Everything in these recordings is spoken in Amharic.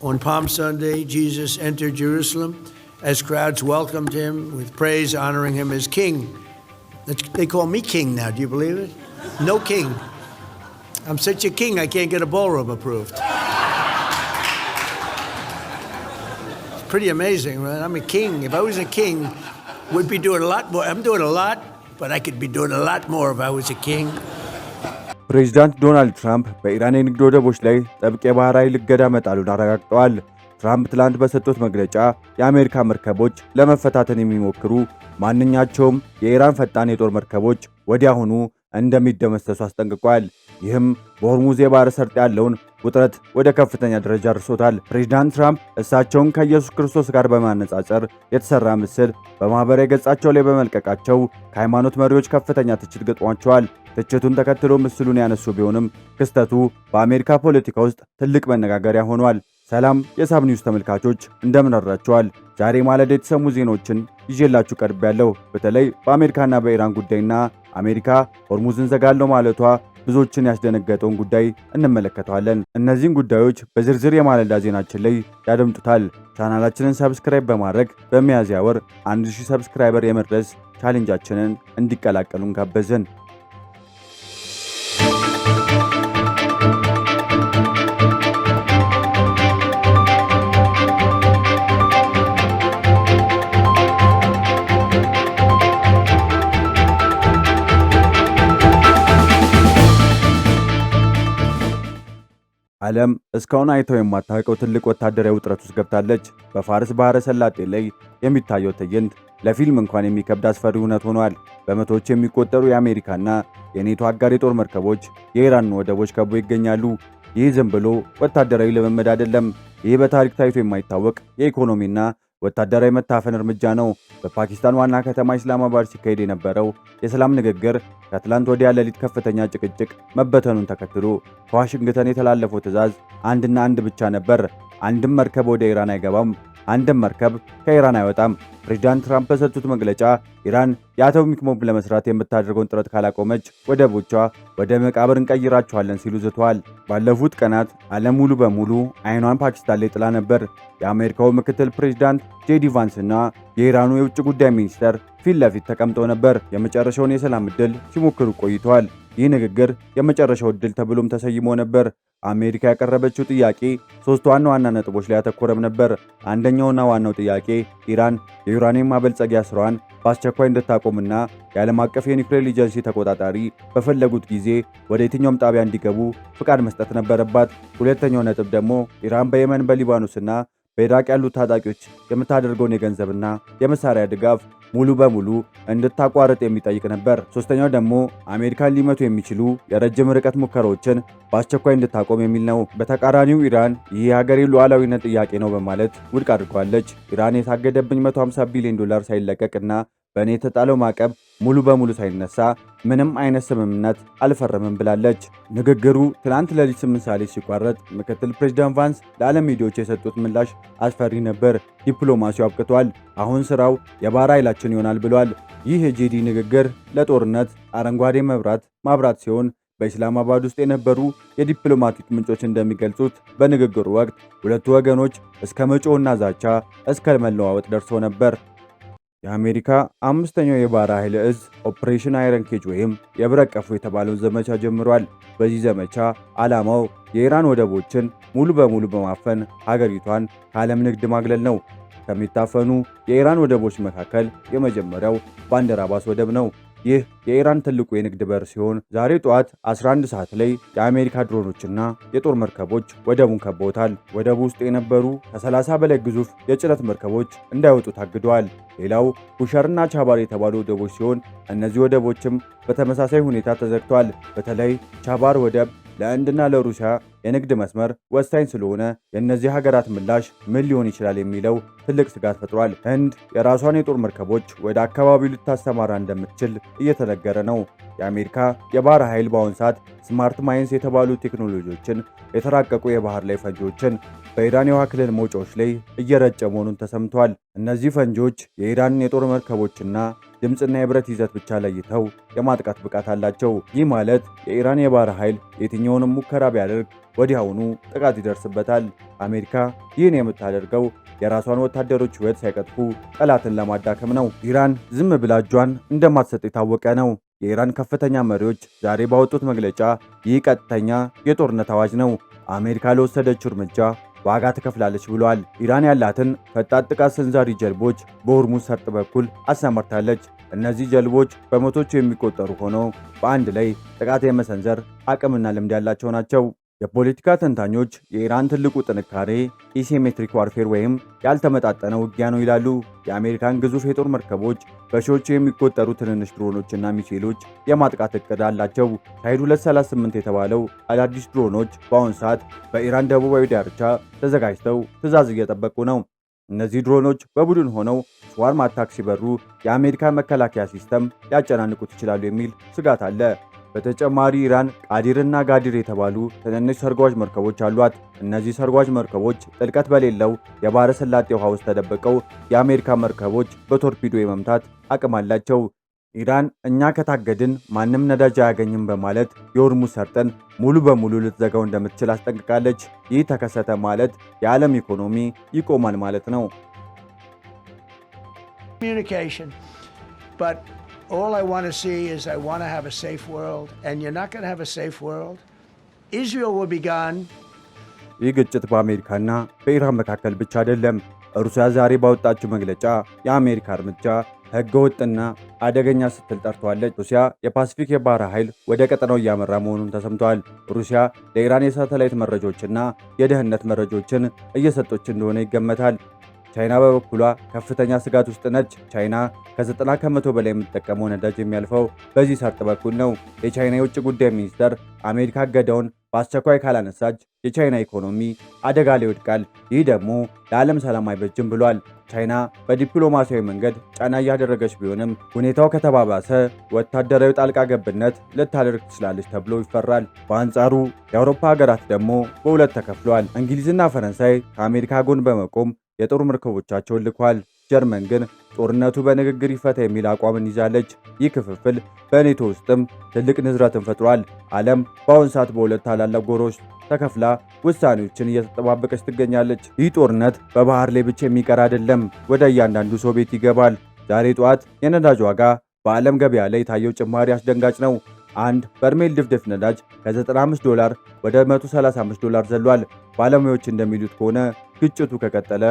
On Palm Sunday, Jesus entered Jerusalem as crowds welcomed him with praise, honoring him as king. They call me king now. Do you believe it? No king. I'm such a king, I can't get a ballroom approved. It's pretty amazing, right? I'm a king. If I was a king, we'd be doing a lot more. I'm doing a lot, but I could be doing a lot more if I was a king. ፕሬዚዳንት ዶናልድ ትራምፕ በኢራን የንግድ ወደቦች ላይ ጥብቅ የባህር ኃይል እገዳ መጣሉን አረጋግጠዋል። ትራምፕ ትላንት በሰጡት መግለጫ የአሜሪካ መርከቦች ለመፈታተን የሚሞክሩ ማንኛቸውም የኢራን ፈጣን የጦር መርከቦች ወዲያውኑ እንደሚደመሰሱ አስጠንቅቋል። ይህም በሆርሙዝ የባህር ሰርጥ ያለውን ውጥረት ወደ ከፍተኛ ደረጃ አድርሶታል። ፕሬዚዳንት ትራምፕ እሳቸውን ከኢየሱስ ክርስቶስ ጋር በማነጻጸር የተሰራ ምስል በማኅበራዊ ገጻቸው ላይ በመልቀቃቸው ከሃይማኖት መሪዎች ከፍተኛ ትችት ገጥሟቸዋል። ትችቱን ተከትሎ ምስሉን ያነሱ ቢሆንም ክስተቱ በአሜሪካ ፖለቲካ ውስጥ ትልቅ መነጋገሪያ ሆኗል። ሰላም የሳብ ኒውስ ተመልካቾች፣ እንደምን አድራችኋል? ዛሬ ማለዳ የተሰሙ ዜናዎችን ይዤላችሁ ቀርቤያለሁ። በተለይ በአሜሪካና በኢራን ጉዳይና አሜሪካ ሆርሙዝን ዘጋለሁ ማለቷ ብዙዎችን ያስደነገጠውን ጉዳይ እንመለከተዋለን። እነዚህን ጉዳዮች በዝርዝር የማለዳ ዜናችን ላይ ያደምጡታል። ቻናላችንን subscribe በማድረግ በሚያዝያ ወር 1000 subscriber የመድረስ challenge ኣችንን እንዲቀላቀሉን ጋበዝን። ዓለም እስካሁን አይተው የማታውቀው ትልቅ ወታደራዊ ውጥረት ውስጥ ገብታለች። በፋርስ ባህረ ሰላጤ ላይ የሚታየው ትዕይንት ለፊልም እንኳን የሚከብድ አስፈሪ እውነት ሆኗል። በመቶዎች የሚቆጠሩ የአሜሪካና የኔቶ አጋር የጦር መርከቦች የኢራንን ወደቦች ከበው ይገኛሉ። ይህ ዝም ብሎ ወታደራዊ ልምምድ አይደለም። ይህ በታሪክ ታይቶ የማይታወቅ የኢኮኖሚና ወታደራዊ መታፈን እርምጃ ነው። በፓኪስታን ዋና ከተማ ኢስላማባድ ሲካሄድ የነበረው የሰላም ንግግር ከትላንት ወዲያ ሌሊት ከፍተኛ ጭቅጭቅ መበተኑን ተከትሎ ከዋሽንግተን የተላለፈው ትዕዛዝ አንድና አንድ ብቻ ነበር። አንድም መርከብ ወደ ኢራን አይገባም፣ አንድም መርከብ ከኢራን አይወጣም። ፕሬዚዳንት ትራምፕ በሰጡት መግለጫ ኢራን የአቶሚክ ቦምብ ለመስራት የምታደርገውን ጥረት ካላቆመች ወደቦቿ ወደ መቃብር እንቀይራቸዋለን ሲሉ ዝተዋል። ባለፉት ቀናት ዓለም ሙሉ በሙሉ አይኗን ፓኪስታን ላይ ጥላ ነበር። የአሜሪካው ምክትል ፕሬዚዳንት ጄዲ ቫንስ እና የኢራኑ የውጭ ጉዳይ ሚኒስተር ፊት ለፊት ተቀምጠው ነበር። የመጨረሻውን የሰላም ዕድል ሲሞክሩ ቆይተዋል። ይህ ንግግር የመጨረሻው ዕድል ተብሎም ተሰይሞ ነበር። አሜሪካ ያቀረበችው ጥያቄ ሶስት ዋና ዋና ነጥቦች ላይ ያተኮረም ነበር። አንደኛውና ዋናው ጥያቄ ኢራን የዩራኒየም ማበልጸጊያ ስራዋን በአስቸኳይ እንድታቆምና የዓለም አቀፍ የኒውክሌር ኤጀንሲ ተቆጣጣሪ በፈለጉት ጊዜ ወደ የትኛውም ጣቢያ እንዲገቡ ፍቃድ መስጠት ነበረባት። ሁለተኛው ነጥብ ደግሞ ኢራን በየመን፣ በሊባኖስና በኢራቅ ያሉት ታጣቂዎች የምታደርገውን የገንዘብና የመሳሪያ ድጋፍ ሙሉ በሙሉ እንድታቋርጥ የሚጠይቅ ነበር። ሶስተኛው ደግሞ አሜሪካን ሊመቱ የሚችሉ የረጅም ርቀት ሙከራዎችን በአስቸኳይ እንድታቆም የሚል ነው። በተቃራኒው ኢራን ይህ የሀገሬ ሉዓላዊነት ጥያቄ ነው በማለት ውድቅ አድርገዋለች። ኢራን የታገደብኝ 150 ቢሊዮን ዶላር ሳይለቀቅና በእኔ የተጣለው ማዕቀብ ሙሉ በሙሉ ሳይነሳ ምንም አይነት ስምምነት አልፈረምም ብላለች። ንግግሩ ትናንት ሌሊት 8 ሰዓት ላይ ሲቋረጥ ምክትል ፕሬዚዳንት ቫንስ ለዓለም ሚዲያዎች የሰጡት ምላሽ አስፈሪ ነበር። ዲፕሎማሲው አብቅቷል፣ አሁን ስራው የባህር ኃይላችን ይሆናል ብሏል። ይህ የጄዲ ንግግር ለጦርነት አረንጓዴ መብራት ማብራት ሲሆን በኢስላማባድ ውስጥ የነበሩ የዲፕሎማቲክ ምንጮች እንደሚገልጹት በንግግሩ ወቅት ሁለቱ ወገኖች እስከ መጮህና ዛቻ እስከ መለዋወጥ ደርሶ ነበር። የአሜሪካ አምስተኛው የባህር ኃይል እዝ Operation Iron Cage ወይም የብረት ቀፎ የተባለውን ዘመቻ ጀምሯል። በዚህ ዘመቻ ዓላማው የኢራን ወደቦችን ሙሉ በሙሉ በማፈን ሀገሪቷን ከዓለም ንግድ ማግለል ነው። ከሚታፈኑ የኢራን ወደቦች መካከል የመጀመሪያው ባንደር አባስ ወደብ ነው። ይህ የኢራን ትልቁ የንግድ በር ሲሆን ዛሬ ጠዋት 11 ሰዓት ላይ የአሜሪካ ድሮኖችና የጦር መርከቦች ወደቡን ከበውታል። ወደቡ ውስጥ የነበሩ ከ30 በላይ ግዙፍ የጭነት መርከቦች እንዳይወጡ ታግደዋል። ሌላው ቡሸርና ቻባር የተባሉ ወደቦች ሲሆን እነዚህ ወደቦችም በተመሳሳይ ሁኔታ ተዘግተዋል። በተለይ ቻባር ወደብ ለህንድና ለሩሲያ የንግድ መስመር ወሳኝ ስለሆነ የእነዚህ ሀገራት ምላሽ ምን ሊሆን ይችላል የሚለው ትልቅ ስጋት ፈጥሯል። ህንድ የራሷን የጦር መርከቦች ወደ አካባቢው ልታሰማራ እንደምትችል እየተነገረ ነው። የአሜሪካ የባህር ኃይል በአሁን ሰዓት smart mines የተባሉ ቴክኖሎጂዎችን፣ የተራቀቁ የባህር ላይ ፈንጂዎችን በኢራን የውሃ ክልል መውጫዎች ላይ እየረጨ መሆኑን ተሰምቷል። እነዚህ ፈንጂዎች የኢራንን የጦር መርከቦችና ድምፅና የብረት ይዘት ብቻ ለይተው የማጥቃት ብቃት አላቸው። ይህ ማለት የኢራን የባህር ኃይል የትኛውንም ሙከራ ቢያደርግ ወዲያውኑ ጥቃት ይደርስበታል። አሜሪካ ይህን የምታደርገው የራሷን ወታደሮች ሕይወት ሳይቀጥፉ ጠላትን ለማዳከም ነው። ኢራን ዝም ብላ እጇን እንደማትሰጥ የታወቀ ነው። የኢራን ከፍተኛ መሪዎች ዛሬ ባወጡት መግለጫ ይህ ቀጥተኛ የጦርነት አዋጅ ነው፣ አሜሪካ ለወሰደችው እርምጃ ዋጋ ትከፍላለች ብሏል። ኢራን ያላትን ፈጣን ጥቃት ሰንዛሪ ጀልቦች በሆርሙዝ ሰርጥ በኩል አሰማርታለች። እነዚህ ጀልቦች በመቶዎች የሚቆጠሩ ሆነው በአንድ ላይ ጥቃት የመሰንዘር አቅምና ልምድ ያላቸው ናቸው። የፖለቲካ ተንታኞች የኢራን ትልቁ ጥንካሬ asymmetric warfare ወይም ያልተመጣጠነ ውጊያ ነው ይላሉ። የአሜሪካን ግዙፍ የጦር መርከቦች በሺዎች የሚቆጠሩ ትንንሽ ድሮኖችና ሚሳኤሎች የማጥቃት እቅድ አላቸው። ሻሂድ 238 የተባለው አዳዲስ ድሮኖች በአሁኑ ሰዓት በኢራን ደቡባዊ ዳርቻ ተዘጋጅተው ትዕዛዝ እየጠበቁ ነው። እነዚህ ድሮኖች በቡድን ሆነው swarm attack ሲበሩ የአሜሪካ መከላከያ system ሊያጨናንቁት ይችላሉ የሚል ስጋት አለ። በተጨማሪ ኢራን ቃዲርና ጋዲር የተባሉ ትንንሽ ሰርጓጅ መርከቦች አሏት። እነዚህ ሰርጓጅ መርከቦች ጥልቀት በሌለው የባህረ ሰላጤ ውሃ ውስጥ ተደብቀው የአሜሪካ መርከቦች በቶርፒዶ የመምታት አቅም አላቸው። ኢራን እኛ ከታገድን ማንም ነዳጅ አያገኝም በማለት የሆርሙዝ ሰርጥን ሙሉ በሙሉ ልትዘጋው እንደምትችል አስጠንቅቃለች። ይህ ተከሰተ ማለት የዓለም ኢኮኖሚ ይቆማል ማለት ነው። Communication. But all I want to see is I want to have a safe world, and you're not going to have a safe world. Israel will be gone. ይህ ግጭት በአሜሪካና በኢራን መካከል ብቻ አይደለም። ሩሲያ ዛሬ ባወጣችው መግለጫ የአሜሪካ እርምጃ ሕገወጥና አደገኛ ስትል ጠርታዋለች። ሩሲያ የፓሲፊክ የባህር ኃይል ወደ ቀጠናው እያመራ መሆኑን ተሰምቷል። ሩሲያ ለኢራን የሳተላይት መረጃዎችና የደህንነት መረጃዎችን እየሰጠች እንደሆነ ይገመታል። ቻይና በበኩሏ ከፍተኛ ስጋት ውስጥ ነች። ቻይና ከ90% በላይ የምትጠቀመው ነዳጅ የሚያልፈው በዚህ ሰርጥ በኩል ነው። የቻይና የውጭ ጉዳይ ሚኒስተር አሜሪካ እገዳውን በአስቸኳይ ካላነሳች የቻይና ኢኮኖሚ አደጋ ላይ ይወድቃል፣ ይህ ደግሞ ለዓለም ሰላም አይበጅም ብሏል። ቻይና በዲፕሎማሲያዊ መንገድ ጫና እያደረገች ቢሆንም ሁኔታው ከተባባሰ ወታደራዊ ጣልቃ ገብነት ልታደርግ ትችላለች ተብሎ ይፈራል። በአንጻሩ የአውሮፓ ሀገራት ደግሞ በሁለት ተከፍለዋል። እንግሊዝና ፈረንሳይ ከአሜሪካ ጎን በመቆም የጦር መርከቦቻቸውን ልኳል። ጀርመን ግን ጦርነቱ በንግግር ይፈታ የሚል አቋምን ይዛለች። ይህ ክፍፍል በኔቶ ውስጥም ትልቅ ንዝረትን ፈጥሯል። ዓለም በአሁን ሰዓት በሁለት ታላላቅ ጎራዎች ተከፍላ ውሳኔዎችን እየተጠባበቀች ትገኛለች። ይህ ጦርነት በባህር ላይ ብቻ የሚቀር አይደለም፣ ወደ እያንዳንዱ ሰው ቤት ይገባል። ዛሬ ጠዋት የነዳጅ ዋጋ በዓለም ገበያ ላይ የታየው ጭማሪ አስደንጋጭ ነው። አንድ በርሜል ድፍድፍ ነዳጅ ከ95 ዶላር ወደ 135 ዶላር ዘሏል። ባለሙያዎች እንደሚሉት ከሆነ ግጭቱ ከቀጠለ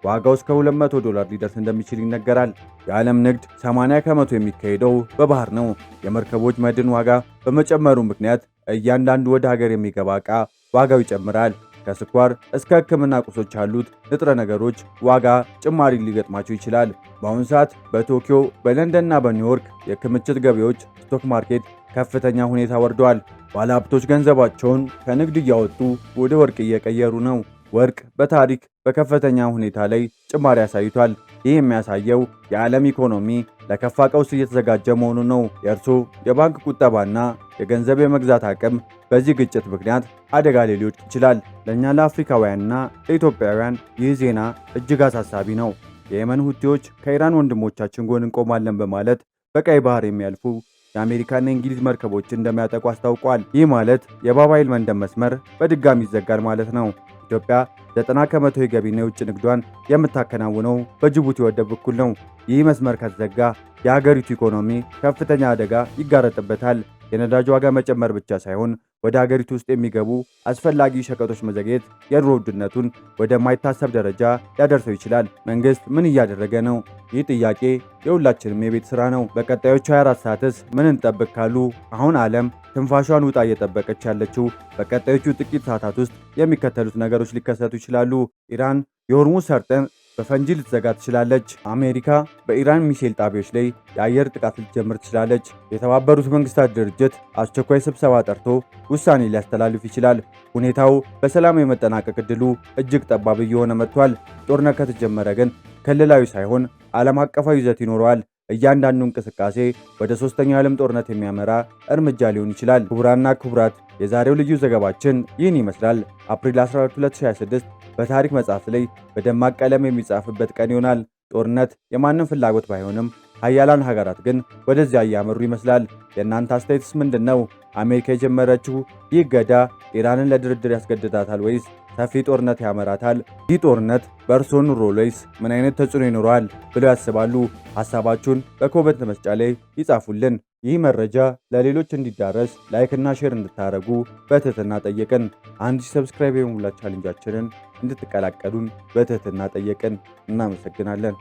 ዋጋው እስከ 200 ዶላር ሊደርስ እንደሚችል ይነገራል። የዓለም ንግድ 80% የሚካሄደው በባህር ነው። የመርከቦች መድን ዋጋ በመጨመሩ ምክንያት እያንዳንዱ ወደ ሀገር የሚገባ ዕቃ ዋጋው ይጨምራል። ከስኳር እስከ ሕክምና ቁሶች ያሉት ንጥረ ነገሮች ዋጋ ጭማሪ ሊገጥማቸው ይችላል። በአሁኑ ሰዓት በቶኪዮ፣ በለንደንና በኒውዮርክ የክምችት ገበያዎች stock market ከፍተኛ ሁኔታ ወርደዋል። ባለሀብቶች ገንዘባቸውን ከንግድ እያወጡ ወደ ወርቅ እየቀየሩ ነው። ወርቅ በታሪክ በከፍተኛ ሁኔታ ላይ ጭማሪ አሳይቷል። ይህ የሚያሳየው የዓለም ኢኮኖሚ ለከፋ ቀውስ እየተዘጋጀ መሆኑን ነው። የእርሶ የባንክ ቁጠባና የገንዘብ የመግዛት አቅም በዚህ ግጭት ምክንያት አደጋ ላይ ሊወድቅ ይችላል። ለእኛ ለአፍሪካውያንና ለኢትዮጵያውያን ይህ ዜና እጅግ አሳሳቢ ነው። የየመን ሁቲዎች ከኢራን ወንድሞቻችን ጎን እንቆማለን በማለት በቀይ ባህር የሚያልፉ የአሜሪካና የእንግሊዝ መርከቦችን እንደሚያጠቁ አስታውቋል። ይህ ማለት የባብ ኤል መንደብ መስመር በድጋሚ ይዘጋል ማለት ነው። ኢትዮጵያ 90% የገቢና የውጭ ንግዷን የምታከናውነው በጅቡቲ ወደብ በኩል ነው። ይህ መስመር ከተዘጋ የሀገሪቱ ኢኮኖሚ ከፍተኛ አደጋ ይጋረጥበታል። የነዳጅ ዋጋ መጨመር ብቻ ሳይሆን ወደ ሀገሪቱ ውስጥ የሚገቡ አስፈላጊ ሸቀጦች መዘግየት የኑሮ ውድነቱን ወደማይታሰብ ደረጃ ሊያደርሰው ይችላል። መንግስት ምን እያደረገ ነው? ይህ ጥያቄ የሁላችንም የቤት ስራ ነው። በቀጣዮቹ 24 ሰዓትስ ምን እንጠብቅ ካሉ አሁን ዓለም ትንፋሿን ውጣ እየጠበቀች ያለችው በቀጣዮቹ ጥቂት ሰዓታት ውስጥ የሚከተሉት ነገሮች ሊከሰቱ ይችላሉ። ኢራን የሆርሙዝ ሰርጥን በፈንጂ ልትዘጋ ትችላለች። አሜሪካ በኢራን ሚሳኤል ጣቢያዎች ላይ የአየር ጥቃት ልትጀምር ትችላለች። የተባበሩት መንግስታት ድርጅት አስቸኳይ ስብሰባ ጠርቶ ውሳኔ ሊያስተላልፍ ይችላል። ሁኔታው በሰላም የመጠናቀቅ ዕድሉ እጅግ ጠባብ እየሆነ መጥቷል። ጦርነት ከተጀመረ ግን ክልላዊ ሳይሆን ዓለም አቀፋዊ ይዘት ይኖረዋል። እያንዳንዱ እንቅስቃሴ ወደ ሶስተኛው የዓለም ጦርነት የሚያመራ እርምጃ ሊሆን ይችላል። ክቡራንና ክቡራት፣ የዛሬው ልዩ ዘገባችን ይህን ይመስላል። አፕሪል 14 2026። በታሪክ መጽሐፍ ላይ በደማቅ ቀለም የሚጻፍበት ቀን ይሆናል። ጦርነት የማንም ፍላጎት ባይሆንም ሀያላን ሀገራት ግን ወደዚያ እያመሩ ይመስላል። የእናንተ አስተያየትስ ምንድን ነው? አሜሪካ የጀመረችው ይህ እገዳ ኢራንን ለድርድር ያስገድዳታል ወይስ ሰፊ ጦርነት ያመራታል? ይህ ጦርነት በእርስዎ ኑሮ ላይስ ምን አይነት ተጽዕኖ ይኖረዋል ብለው ያስባሉ? ሀሳባችሁን በ comment መስጫ ላይ ይጻፉልን። ይህ መረጃ ለሌሎች እንዲዳረስ like ና share እንድታደርጉ በትህትና ጠየቅን። 1000 subscribe የመሙላት challenge ኣችንን እንድትቀላቀሉን በትህትና ጠየቅን። እናመሰግናለን።